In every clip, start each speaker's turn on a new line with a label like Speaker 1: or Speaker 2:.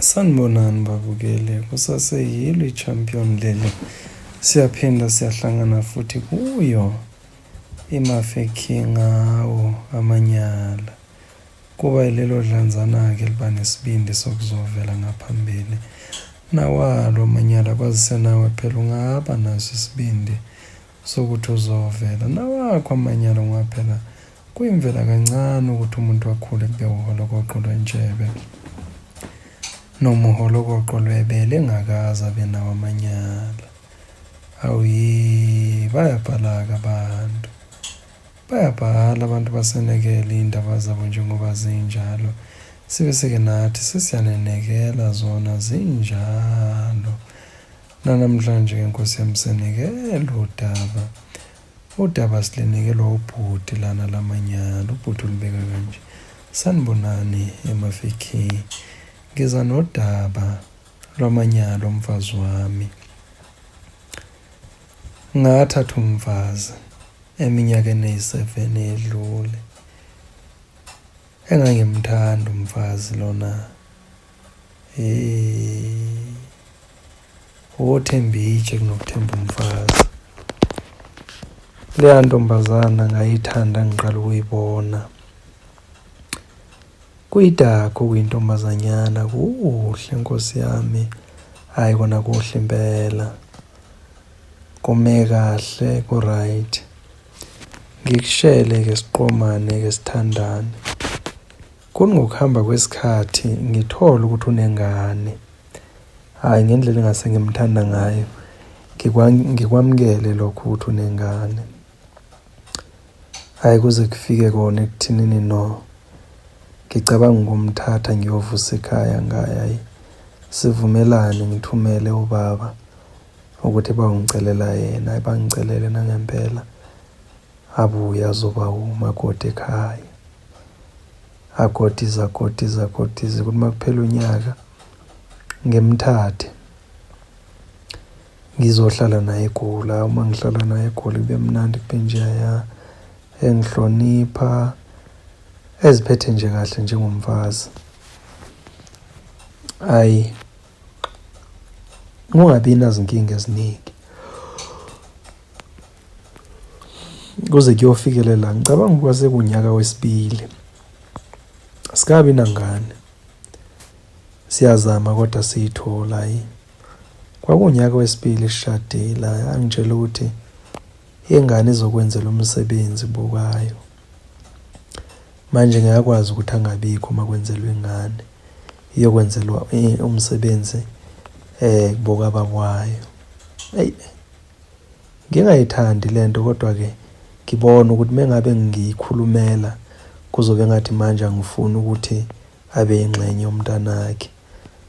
Speaker 1: Sanibonani babukeli, kusaseyilo i-champion leli. Siyaphinda siyahlangana futhi kuyo iMafeking awo amanyala. Kuba yilelo dlanzana-ke liba nesibindi sokuzovela ngaphambili. Nawalo amanyala kwazise nawe phela ungaba naso isibindi sokuthi uzovela. Nawakho amanyala ungaphela Kuyimvela kancane ukuthi umuntu akhule kube uholokoqo lwentshebe noma uholokoqo lwebele engakaze abe nawo amanyala. Awu yi bayabhala-ke abantu. Bayabhala abantu basenekele iy'ndaba zabo njengoba zinjalo. Sibe seke nathi sesiyanenekela zona zinjalo. Nanamhlanje-ke Nkosi yami senekela udaba. Udaba silinikelwa ubhuti lana lamanyala ubhuti ulibeka kanje sanibonani emafikhi ngiza nodaba lwamanyala omfazi wami ngathatha umfazi eminyakeni eyi-7 edlule engangimthanda umfazi lona hey Wothemba itshe kunokuthemba umfazi. Leya ntombazana ngayithanda ngiqala ukuyibona. Kuyidakho kuyintombazanyana kuhle nkosi yami. Hhayi kona kuhle impela. Kume kahle ku-right. Ngikushele-ke siqomane-ke sithandane. Kuthi ngokuhamba kwesikhathi ngithole ukuthi unengane. Hhayi ngendlela engase ngimthanda ngayo ngikwamukele lokho ukuthi unengane. Hhayi kuze kufike kona ekuthinini no, ngicabanga ukumthatha ngiyovusa ekhaya ngaye hhayi. Sivumelane ngithumele ubaba ukuthi bayongicelela yena, hhayi bangicelele nangempela abuye azoba umakoti ekhaya. Akotize akotize akotize kuthi uma kuphela unyaka ngimthathe ngizohlala naye eGoli. Hhawu uma ngihlala naye eGoli kube mnandi kube njeyaya, engihlonipha, eziphethe nje kahle njengomfazi. Hhayi, kungabi nazinkinga eziningi. Kuze kuyofikelela ngicabanga ukuba sekunyaka wesibili asikabi nangane siyazama kodwa siyithola hayi kwakunyaka wesibili sishadile angitshela ukuthi ingane izokwenzela umsebenzi bukayo manje ngiyakwazi ukuthi angabikho uma kwenzelwa ingane iyokwenzelwa umsebenzi eh kuboka babwayo eyi Ngingayithandi lento kodwa-ke ngibona ukuthi mengabe ngiyikhulumela kuzobe ngathi manje angifuni ukuthi abe yingxenye yomntanakhe.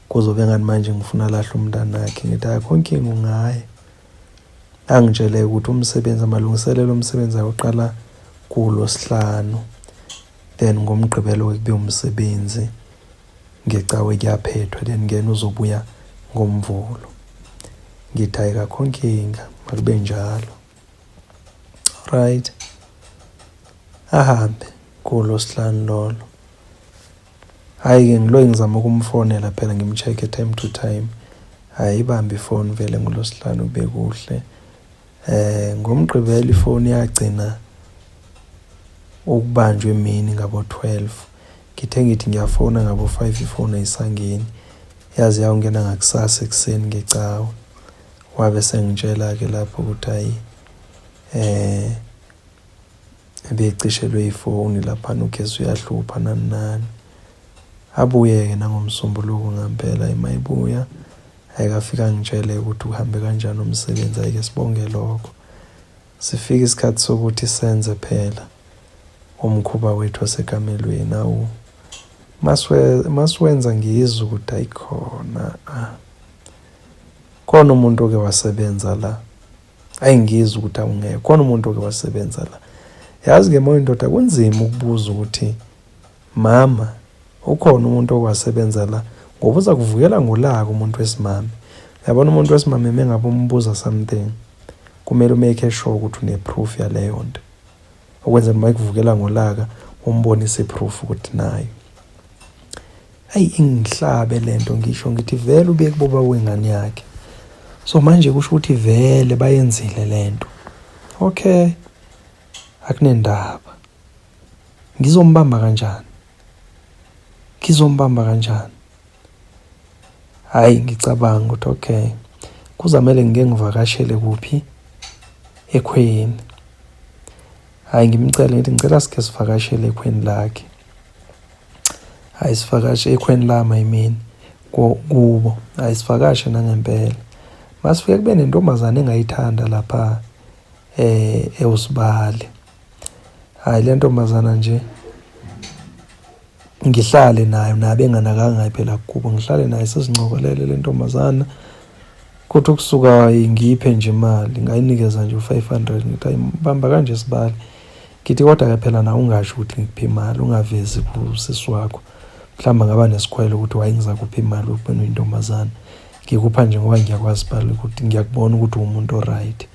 Speaker 1: Kuzobe ngathi manje ngifuna alahle umntanakhe. Ngithi akho nkinga ungaya. Angitshele ukuthi umsebenzi amalungiselelo omsebenzi ayoqala kuLwesihlanu then ngoMgqibelo-ke kube umsebenzi. Ngecawe kuyaphethwa then ngena uzobuya ngoMvulo. Ngithi hhayi kakho nkinga makube njalo. Right. Ahambe kuLwesihlanu lolo. Hhayi-ke ngiloye ngizama ukumfonela phela ngim-check-e time to time. Hhayi ibambe ifoni vele ngoLwesihlanu kube kuhle. NgoMgqibelo ifoni yagcina ukubanjwa emini ngabo-12. Ngithe ngithi ngiyafona ngabo-5 ifoni ayisangeni. Yaze yawungena ngakusasa ekuseni ngecawe. Wabe sengitshela-ke lapho ukuthi hhayi ebecishelwe ifoni laphana ugesi uyahlupha nani nani. Abuye-ke nangoMsombuluko ngampela uma ebuya Ayikafike angitshele ukuthi uhambe kanjani umsebenzi ayike sibonge lokho. Sifike isikhathi sokuthi senze phela umkhuba wethu wasekamelweni awu masiwenza ngizwe ukuthi ayikhona ah. Khona umuntu oke wasebenza la ayi ngizwe ukuthi awungekho khona umuntu oke wasebenza la yazi-ke moya indoda kunzima ukubuza ukuthi Mama, ukhona umuntu okwasebenza la ngoba uza kuvukela ngolaka umuntu wesimame. Uyabona umuntu wesimame mengabe umbuza something kumele umake sure ukuthi une-proof yaleyo nto. Ukwenzela uma ekuvukela ngolaka umbonise i-proof ukuthi nayo. Ayi ingihlabe lento ngisho ngithi vele ubuye kuboba wengane yakhe. So manje kusho ukuthi vele bayenzile lento. Okay. Akunendaba. Ngizombamba kanjani? Ngizombamba kanjani? Hhayi ngicabanga ukuthi okay kuzamele ngike ngivakashele kuphi ekhweni. Hhayi ngimcele ngithi ngicela sike sivakashele ekhweni lakhe. Hhayi sivakashe ekhweni lami I mean kubo. Hhayi sivakashe nangempela. Masifike kube nentombazane engayithanda lapha ewusibali. Hhayi le ntombazana nje ngihlale nayo nabe enganakanga phela kubo ngihlale naye sizincokolele le ntombazana kuthi ukusuka ngiphe nje imali ngayinikeza nje u-500 ngithi ayi bamba kanje sibali ngithi kodwa-ke phela nawe ungasho ukuthi ngikuphe imali ungavezi kusisi wakho mhlawumbe ngaba nesikhwele ukuthi waye ngizakupha imali ukubena uyintombazana ngikupha nje ngoba ngiyakwazi sibali ukuthi ngiyakubona ukuthi uwumuntu o-right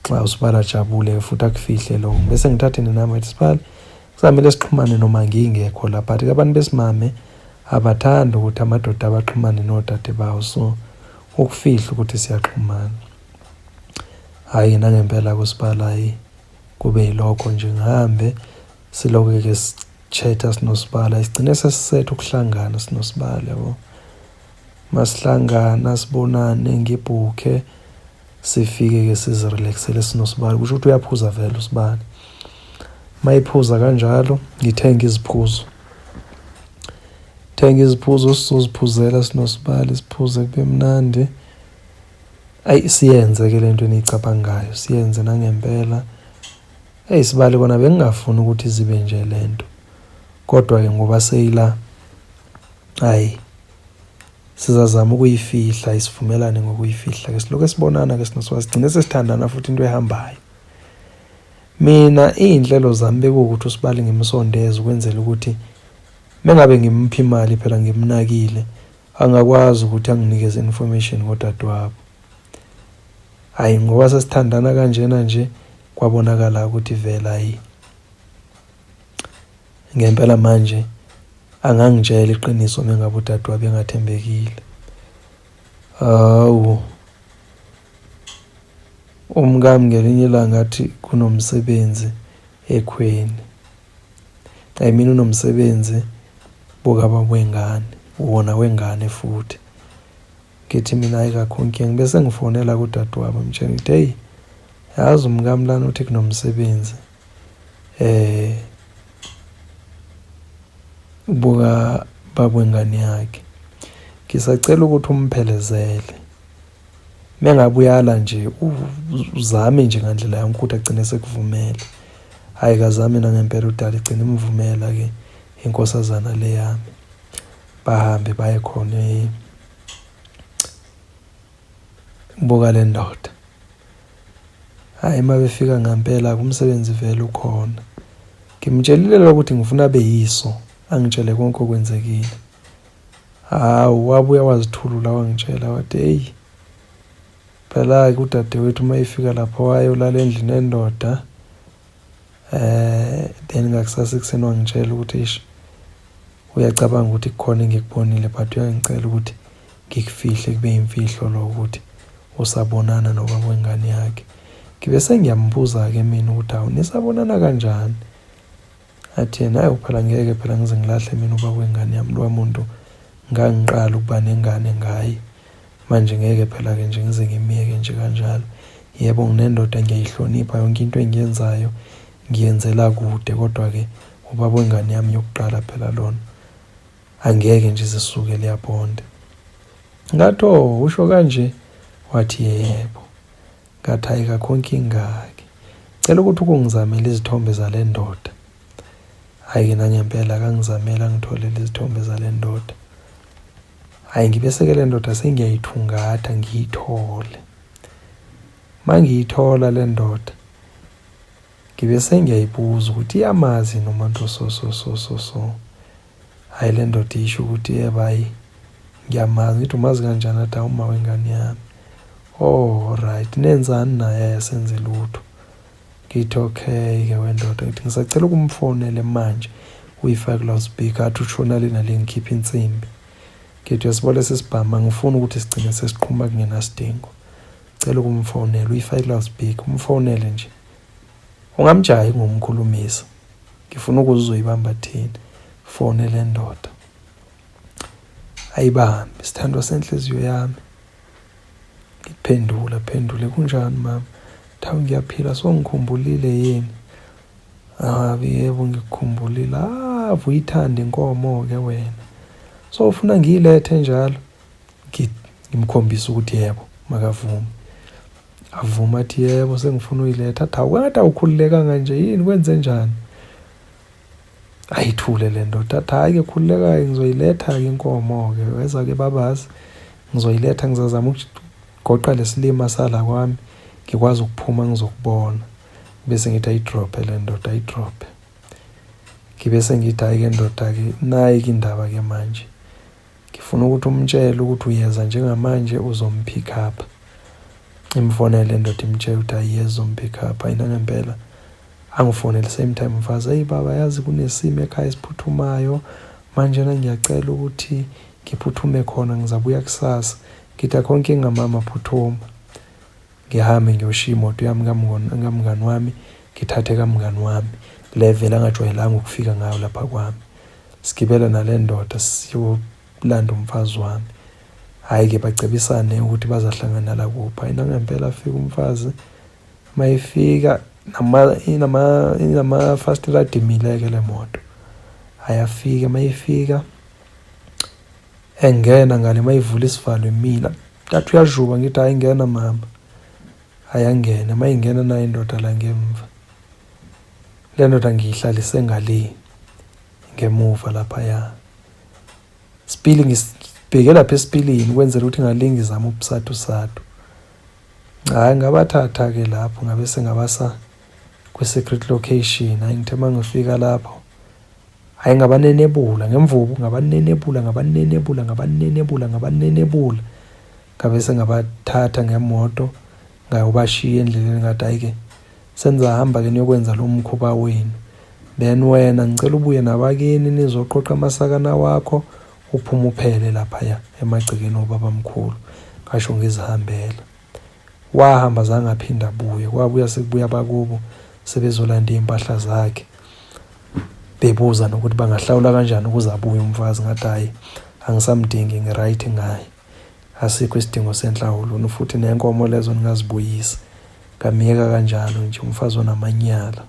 Speaker 1: xa usibali ajabule futhi akufihle lokho bese ngithathe nenamba ngithi sibali Kusamele sixhumane noma ngingekho la but abantu besimame abathandi ukuthi amadoda abaxhumane nodade bawo so ukufihla ukuthi siyaxhumana. Hhayi nangempela kusibala hhayi kube yilokho nje ngihambe silokhu-ke sichatha sinosibala sigcine sesisetha ukuhlangana sinosibala yabo. Masihlangana sibonane ngibhukhe sifike-ke sizirelaxele sinosibali kusho ukuthi uyaphuza vele usibali mayiphuza kanjalo ngithenga iziphuzo thenga iziphuzo sizoziphuzela sinosibali siphuze kube mnandi ayi siyenze ke lento eniyicabangayo siyenze nangempela eyi sibali kona bengingafuni ukuthi zibe nje lento kodwa-ke ngoba seyila hayi Sizazama ukuyifihla, isivumelane ngokuyifihla ke silokhu esibonana ke sinoswazi sigcine sesithandana futhi into ehambayo. Mina iy'nhlelo zami bekuwukuthi usibali ngimsondeze ukwenzela ukuthi mengabe ngimupha imali phela ngimnakile angakwazi ukuthi anginikeze information ngodadewabo. Hhayi ngoba sesithandana kanjena nje kwabonakala ukuthi vele hhayi ngempela manje angangitshela iqiniso mengabe udadewabo engathembekile. Hawu umkami ngelinye ilanga athi kunomsebenzi ekhweni. I mean unomsebenzi bukaba wengane, wona wengane futhi. Ngithi mina hayi kakho inkinga bese ngifonela kudadewabo ngimtshela ngithi heyi yazi umkami lana uthi kunomsebenzi eh buka babwengane yakhe ngisacela ukuthi umphelezele mengabe uyala nje uzame nje ngandlela yonke ukuthi agcine sekuvumele hhayi kazame nangempela udala igcine imvumela ke inkosazana le yami bahambe baye khona buka le ndoda Hhayi uma befika ngampela umsebenzi vele ukhona. Ngimtshelile ukuthi ngifuna abe yiso, angitshele konke okwenzekile. Hawu wabuya wazithulula wangitshela wathi eyi phela-ke udadewethu uma efika lapho wayolala endlini endoda then ngakusasa ekuseni wangitshela ukuthi eish uyacabanga ukuthi kukhona engikubonile but uyangicela ukuthi ngikufihle kube yimfihlo lokho ukuthi usabonana nobaba wengane yakhe. Ngibe sengiyambuza-ke mina ukuthi hawu nisabonana kanjani? Athi yena hayi phela ngeke phela ngize ngilahle mina ubaba wengane yami lowa muntu ngangiqala ukuba nengane ngaye. Manje ngeke phela-ke nje ngize ngimyeke nje kanjalo. Yebo nginendoda ngiyayihlonipha yonke into engiyenzayo ngiyenzela kude kodwa-ke ubaba wengane yami yokuqala phela lona. Angeke nje zisuke liyabonda. Ngathi oh usho kanje wathi yebo. Ngathi hayi kakho inkinga-ke. Cela ukuthi ukungizamele izithombe zale ndoda. Hhayi-ke nangempela akangizamela angitholele izithombe zale ndoda. Hhayi ngibe seke le ndoda sengiyayithungatha ngiyithole. Uma ngiyithola le ndoda ngibe sengiyayibuza ukuthi iyamazi yini umuntu so so so so so. Hhayi le ndoda isho ukuthi yebo hhayi ngiyamazi. Ngithi umazi kanjani? Athi hawu uma wengane yami. Oh right, nenzani naye? Asenze lutho. Ngithi okay-ke wendoda, ngithi ngisacela ukumfonele manje. Uyifake ku-loudspeaker athi ushona le nale ngikhipha insimbi. Ngithi uyasibona lesi sibhamu angifuni ukuthi sigcine sesiqhuma kungenasidingo. Cela ukumfonela uyifake ku-loudspeaker umfonele nje. Ungamjahi ngomkhulumisa. Ngifuna ukuze uzoyibamba thini. Fonele ndoda. Ayibambe sithandwa senhliziyo yami. Ngiphendula phendule kunjani mama? Thawu ngiyaphila so ngikhumbulile yini? Habi yebo ngikukhumbulile. Ah uyithanda inkomo ke wena. So ufuna ngiyilethe njalo? Ngimkhombisa ukuthi yebo makavume. Avuma athi yebo sengifuna uyiletha. Athi hawu kade awukhululekanga nje yini kwenze njani? Ayithule le ndoda athi hhayi-ke khululeka-ke ngizoyiletha-ke inkomo-ke weza-ke babazi ngizoyiletha ngizazama ukugoqa lesilima sala kwami ngikwazi ukuphuma ngizokubona bese ngithi ayidrophe le ndoda ayidrophe ngibe sengithi hhayi-ke ndoda-ke nayi-ke indaba-ke manje ngifuna ukuthi umtshele ukuthi uyeza njengamanje uzompick up imfonele indoda imtshele ukuthi ayiyeza uzompick up ayina ngempela angifonele same time mfazi eyi baba yazi kunesimo ekhaya esiphuthumayo manjena ngiyacela ukuthi ngiphuthume khona ngizabuya kusasa ngithi akho nkinga mama phuthuma ngihambe ngiyoshiya imoto yami kamngani wami ngithathe kamngani wami le vele angajwayelanga ukufika ngayo lapha kwami sigibele nale ndoda siyolanda umfazi wami hhayi-ke bacebisane ukuthi bazahlangana la kuphi hhayi nangempela afika umfazi mayifika inamafastela adimile-ke le moto ayafika mayifika engena ngale mayivula isivalo imina athi uyajuba ngithi hayi ngena mama ayangena mayingena nayo indoda la ngemva le ndoda ngiyihlalise ngale ngemuva laphaya sipili ngisibheke lapha esipilini kwenzela ukuthi ngalingi zami ubusatu satu hhayi ngabathatha-ke lapho ngabe sengabasa kwi-secret location hhayi ngithe uma ngifika lapho hhayi ngabanenebula ngemvubu ngabanenebula ngabanenebula ngabanenebula ngabanenebula ngabe sengabathatha ngemoto ngayobashiya endleleni ngathi hhayi-ke senizahamba-ke niyokwenza lo mkhuba wenu then wena ngicela ubuye nabakini nizoqoqa amasakana wakho uphume uphele laphaya emagcekeni obabamkhulu ngasho ngizihambela wahamba zange aphinde abuye kwabuya sekubuya abakubo sebezolanda iy'mpahla zakhe bebuza nokuthi bangahlawula kanjani ukuze abuye umfazi ngathi hhayi angisamdingi ngi-right ngaye asikho isidingo senhlawulo futhi nenkomo lezo ningazibuyisa ngamyeka kanjalo nje umfazi onamanyala.